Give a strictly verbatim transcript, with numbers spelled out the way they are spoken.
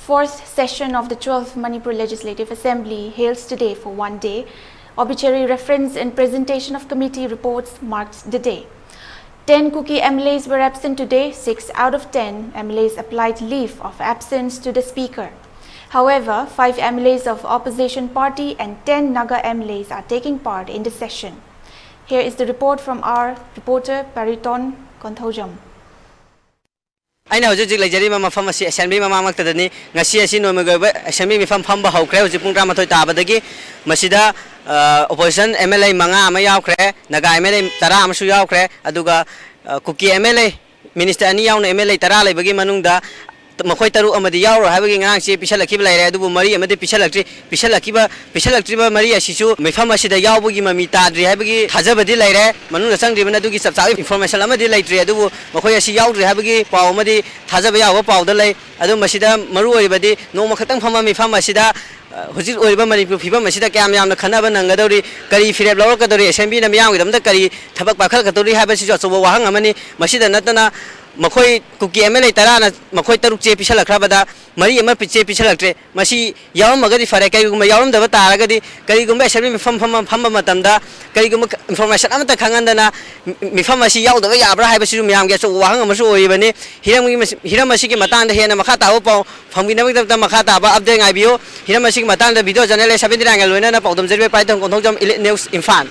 Fourth session of the twelfth Manipur Legislative Assembly hails today for one day. Obituary reference and presentation of committee reports marked the day. Ten Kuki M L As were absent today. Six out of ten M L As applied leave of absence to the Speaker. However, five M L As of opposition party and ten Naga M L As are taking part in the session. Here is the report from our reporter Pariton Konthoujam. ꯑꯩꯅ ꯍꯧꯖꯤꯛ ꯍꯧꯖꯤꯛ ꯂꯩꯖꯔꯤꯕ ꯃꯐꯝ ꯑꯁꯤ assembly ꯃꯃꯥꯡꯃꯛꯇꯗꯅꯤ꯫ ꯉꯁꯤ ꯑꯁꯤ ꯅꯣꯡꯃꯒꯤ ꯑꯣꯏꯕ ꯑꯦꯁꯦꯝꯕ꯭ꯂꯤ ꯃꯤꯐꯝ ꯐꯝꯕ ꯍꯧꯈ꯭ꯔꯦ꯫ ꯍꯧꯖꯤꯛ ꯄꯨꯡ ꯇꯔꯥꯃꯥꯊꯣꯏ ꯇꯥꯕꯗꯒꯤ ꯃꯁꯤꯗ, ꯑ, ꯑꯣꯄꯣꯖꯤꯁꯟ ꯑꯦꯝ ꯑꯦꯜ ꯑꯦ ꯃꯉꯥ ꯑꯃ ꯌꯥꯎꯈ꯭ꯔꯦ, ꯅꯥꯒꯥ ꯑꯦꯝ ꯑꯦꯜ ꯑꯦ ꯇꯔꯥ ꯑꯃꯁꯨ ꯌꯥꯎꯈ꯭ꯔꯦ, ꯑꯗꯨꯒ, ꯑ, ꯀꯨꯀꯤ ꯑꯦꯝ ꯑꯦꯜ ꯑꯦ ꯃꯤꯅꯤꯁꯇꯔ ꯑꯅꯤ ꯌꯥꯎꯅ ꯑꯦꯝ ꯑꯦꯜ ꯑꯦ ꯇꯔꯥ ꯂꯩꯕꯒꯤ ꯃꯅꯨꯡꯗ ꯃꯈꯣꯏ ꯇꯔꯨꯛ ꯑꯃꯗꯤ ꯌꯥꯎꯔꯣꯏ ꯍꯥꯏꯕꯒꯤ ꯉꯔꯥꯡ ꯆꯦ ꯄꯤꯁꯜꯂꯛꯈꯤꯕ ꯂꯩꯔꯦ, ꯑꯗꯨꯕꯨ ꯃꯔꯤ ꯑꯃꯗꯤ ꯄꯤꯁꯜꯂꯛꯇ꯭ꯔꯤ꯫ ꯄꯤꯁꯜꯂꯛꯈꯤꯕ, ꯄꯤꯁꯜꯂꯛꯇ꯭ꯔꯤꯕ ꯃꯔꯤ ꯑꯁꯤꯁꯨ ꯃꯤꯐꯝ ꯑꯁꯤꯗ ꯌꯥꯎꯕꯒꯤ ꯃꯃꯤ ꯇꯥꯗ꯭ꯔꯤ ꯍꯥꯏꯕꯒꯤ ꯊꯥꯖꯕꯗꯤ ꯂꯩꯔꯦ꯫ ꯃꯅꯨꯡꯗ ꯆꯪꯗ꯭ꯔꯤꯕꯅ ꯑꯗꯨꯒꯤ ꯆꯞ ꯆꯥꯕ ꯏꯟꯐꯣꯔꯃꯦꯁꯟ ꯑꯃꯗꯤ ꯂꯩꯇ꯭ꯔꯤ, ꯑꯗꯨꯕꯨ ꯃꯈꯣꯏ ꯑꯁꯤ ꯌꯥꯎꯗ꯭ꯔꯤ ꯍꯥꯏꯕꯒꯤ ꯄꯥꯎ ꯑꯃꯗꯤ ꯊꯥꯖꯕ ꯌꯥꯕ ꯄꯥꯎꯗ ꯂꯩ꯫ ꯑꯗꯨ ꯃꯁꯤꯗ ꯃꯔꯨ ꯑꯣꯏꯔꯤꯕꯗꯤ ꯅꯣꯡꯃ ꯈꯛꯇꯪ ꯐꯝꯕ ꯃꯤꯐꯝ ꯑꯁꯤꯗ, ꯑ, ꯍꯧꯖꯤꯛ ꯑꯣꯏꯔꯤꯕ ꯃꯅꯤꯄꯨꯔ ꯐꯤꯕꯝ ꯑꯁꯤꯗ ꯀꯌꯥꯝ ꯌꯥꯝꯅ ꯈꯟꯅꯕ ꯅꯪꯒꯗꯧꯔꯤ, ꯀꯔꯤ ꯐꯤꯔꯦꯞ ꯂꯧꯔꯛꯀꯗꯧꯔꯤ, ꯑꯦꯁꯦꯝꯕ꯭ꯂꯤꯅ ꯃꯤꯌꯥꯝꯒꯤꯗꯃꯛꯇ ꯀꯔꯤ ꯊꯕꯛ ꯄꯥꯏꯈꯠꯂꯛꯀꯗꯧꯔꯤ ꯍꯥꯏꯕꯁꯤꯁꯨ ꯑꯆꯧꯕ ꯋꯥꯍꯪ ꯑꯃꯅꯤ꯫ ꯃꯁꯤꯗ ꯅꯠꯇꯅ ꯃꯈꯣꯏ ꯀꯨꯀꯤ ꯑꯦꯝ ꯑꯦꯜ ꯑꯦ ꯇꯔꯥꯅ ꯃꯈꯣꯏ ꯇꯔꯨꯛ ꯆꯦ ꯄꯤꯁꯜꯂꯛꯈ꯭ꯔꯕꯗ ꯃꯔꯤ ꯑꯃ ꯄꯤ-, ꯆꯦ ꯄꯤꯁꯜꯂꯛꯇ꯭ꯔꯦ꯫ ꯃꯁꯤ ꯌꯥꯎꯔꯝꯃꯒꯗꯤ ꯐꯔꯦ, ꯀꯔꯤꯒꯨꯝꯕ ꯌꯥꯎꯔꯝꯗꯕ ꯇꯥꯔꯒꯗꯤ, ꯀꯔꯤꯒꯨꯝꯕ ꯑꯦꯁꯦꯝꯕ꯭ꯂꯤ ꯃꯤꯐꯝ ꯐꯝꯕ, ꯐꯝꯕ ꯃꯇꯝꯗ ꯀꯔꯤꯒꯨꯝꯕ ꯏꯟꯐꯣꯔꯃꯦꯁꯟ ꯑꯃꯠꯇ ꯈꯪꯍꯟꯗꯅ ꯃꯤꯐꯝ ꯑꯁꯤ ꯌꯥꯎꯗꯕ ꯌꯥꯕ꯭ꯔꯥ ꯍꯥꯏꯕꯁꯤꯁꯨ ꯃꯌꯥꯝꯒꯤ ꯑꯆꯧꯕ ꯋꯥꯍꯪ ꯑꯃꯁꯨ ꯑꯣꯏꯔꯤꯕꯅꯤ꯫ ꯍꯤꯔꯝꯒꯤ ꯃꯁꯤ-, ꯍꯤꯔꯝ ꯑꯁꯤꯒꯤ ꯃꯇꯥꯡꯗ ꯍꯦꯟꯅ ꯃꯈꯥ ꯇꯥꯕ ꯄꯥꯎ ꯐꯪꯕꯤꯅꯕꯒꯤꯗꯃꯛꯇ ꯃꯈꯥ ꯇꯥꯕ ꯑꯞꯗꯦꯠ ꯉꯥꯏꯕꯤꯌꯨ꯫ ꯍꯤꯔꯝ ꯑꯁꯤꯒꯤ ꯃꯇꯥꯡꯗ ꯚꯤꯗꯤꯑꯣ ꯖꯔꯅꯦꯂꯤꯁ ꯁꯕꯦꯟꯇꯤ ꯅꯥꯏꯟꯒ ꯂꯣꯏꯅꯅ ꯄꯥꯎꯗꯝꯖꯔꯤꯕ ꯄꯥꯏꯊꯣꯡ ꯀꯣꯟꯊꯧꯖꯝ, ꯏꯂꯤꯠ ꯅ꯭ꯌꯨꯁ, ꯏꯝꯐꯥꯜ꯫